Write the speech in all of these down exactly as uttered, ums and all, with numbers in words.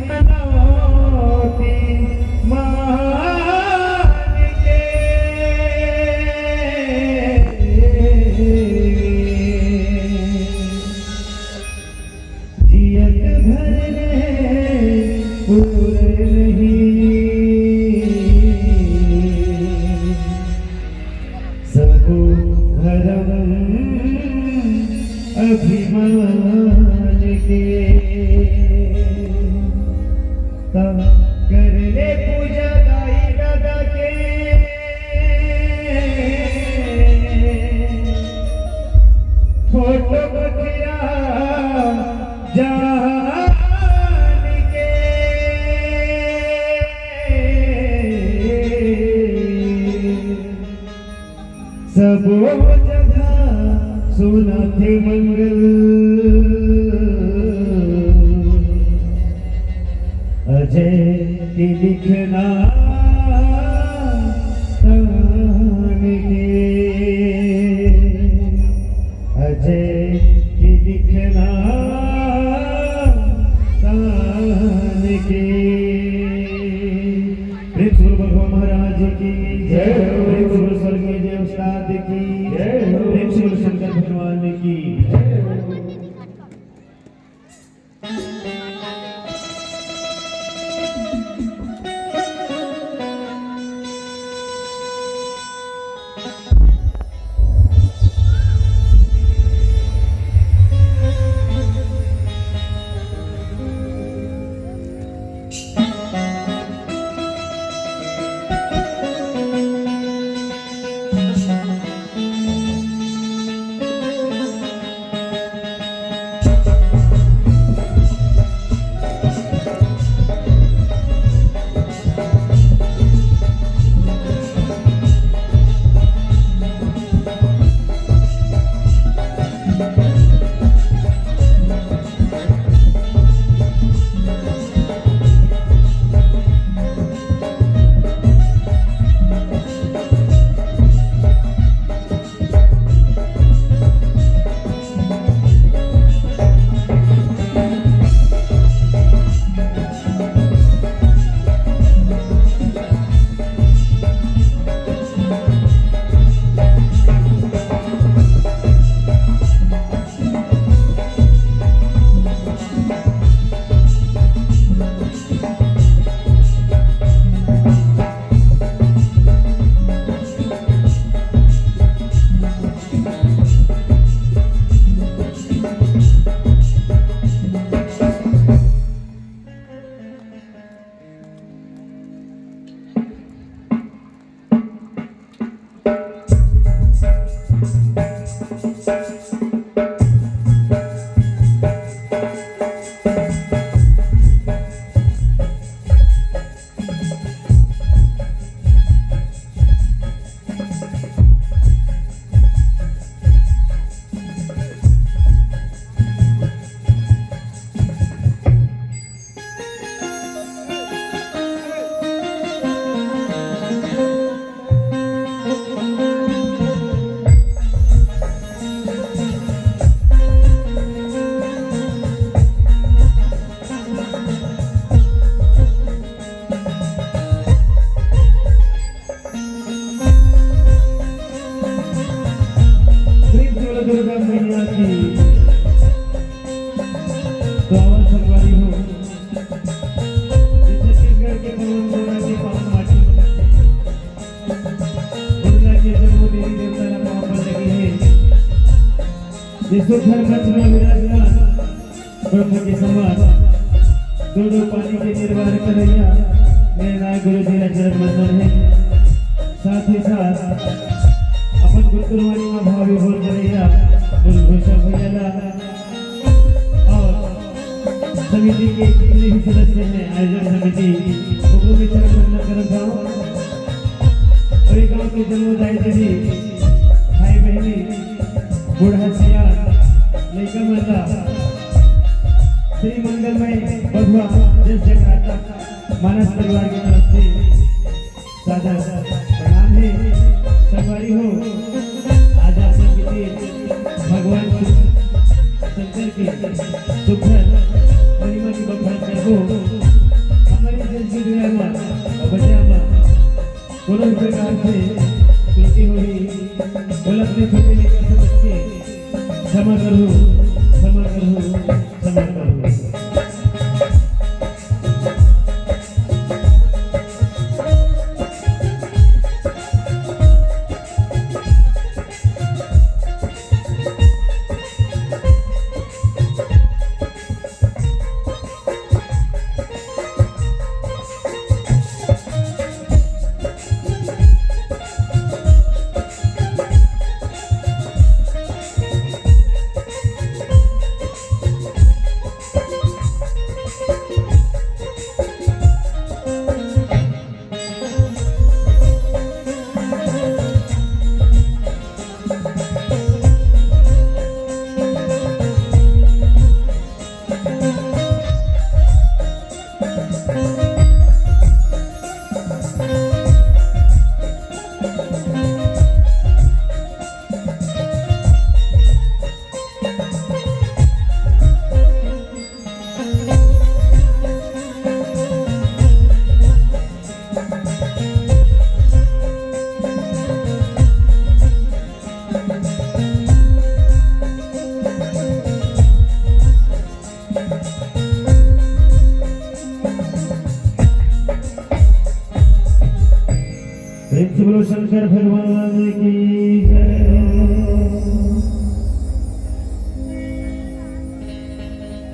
मनौती मान के। जियत भर रहे पूर नहीं, सबो धर्म अभिमान के। त कर ले पूजा दाई ददा के, फोटो बखरा जान के। सबो जगह सुनाथे मंगल, अजय के लिखना तान के, अजय के लिखना तान के। प्रेम से बोलो बघवा महाराज की जय हो। प्रेम से बोलो स्वर्गीय जय उस्ताद की जय हो। प्रेम से बोलो शंकर भगवान की जय हो। प्रेम से बोलो दुर्गा मैया की। तो आवा संगवारी हो, ये छत्तीसगढ़ के पावन गोंडा के पावन माटी में उड़ला के जम्मो देवी देवता ला पाँव पर लगे हे। ये सुख हर मंच में विराजमान ब्रह्म के समान दोनों पानी के निर्वाह करैया मेरे नाय गुरु जी ला चरण वंदन हे। साथ ही साथ अपन गुरु गुरुवाणी में भाव विभोर करैया गुरु घोषा भैया ला और समिति के जितने भी सदस्य हैं, आयोजक समिति, ओकरो में चरण वंदन करत हौं। और ये गांव के जम्मो दाई दीदी, भाई बहनी, बूढ़ा सियान, लइका मन ला श्री मंगलमय बघवा जस जगराता मानस परिवार की तरफ से सादर प्रणाम हे। संगवारी हो, आज आप मन के बीच भगवान शिव शंकर के सुघर महिमा के बखान करबो। अपने छोटे लइका से बच के, क्षमा करहू, क्षमा करहू, क्षमा करहू। प्रेम से बोलो शंकर भगवान की जय।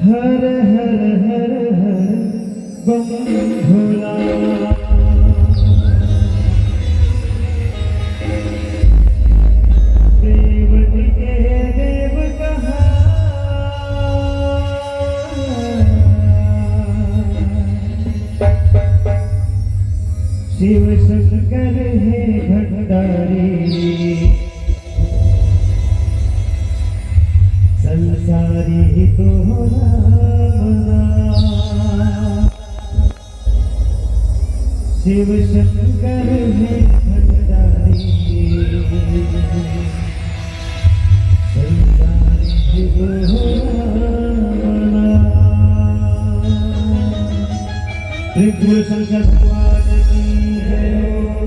हर हर हर हर बम भोला। देवन के देव कहा, शिव शंकर है भंडारी। संसारी तोहरा मना। शिव शंकर है भंडारी। संसारी तोहरा मना। प्रेम से बोलो शंकर भगवान की जय हो।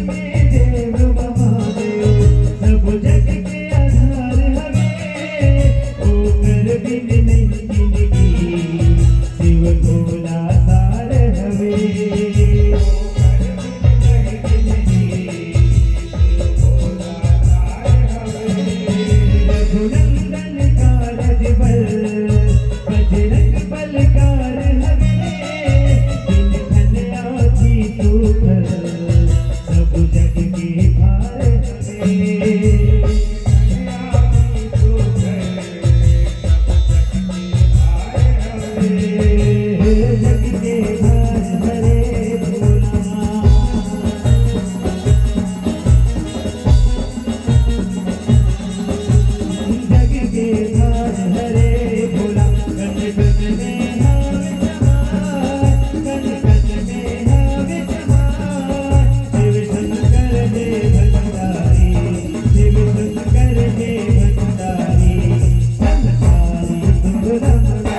में देव महादेव, सब जग के आधार हवे, ओकर बिन नहीं जिंदगी, शिव भोला सार हवे। रघुनंदन कारज बल, बजरंग बलकार हवे, बिन धन आदि सूफल, सब जग के भार हवे। जग के भार हरे भोला। जग के भार हरे भोला, कण कण में हावे समाय, कण कण में हावे समाय। शिव शंकर हे भंडारी, शिव शंकर हे भंडारी, संसारी सुख रमना।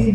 श्री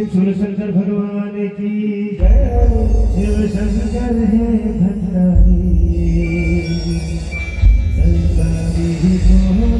शिव शंकर भगवान की जय। शिव शंकर है भंडारी, संसारी को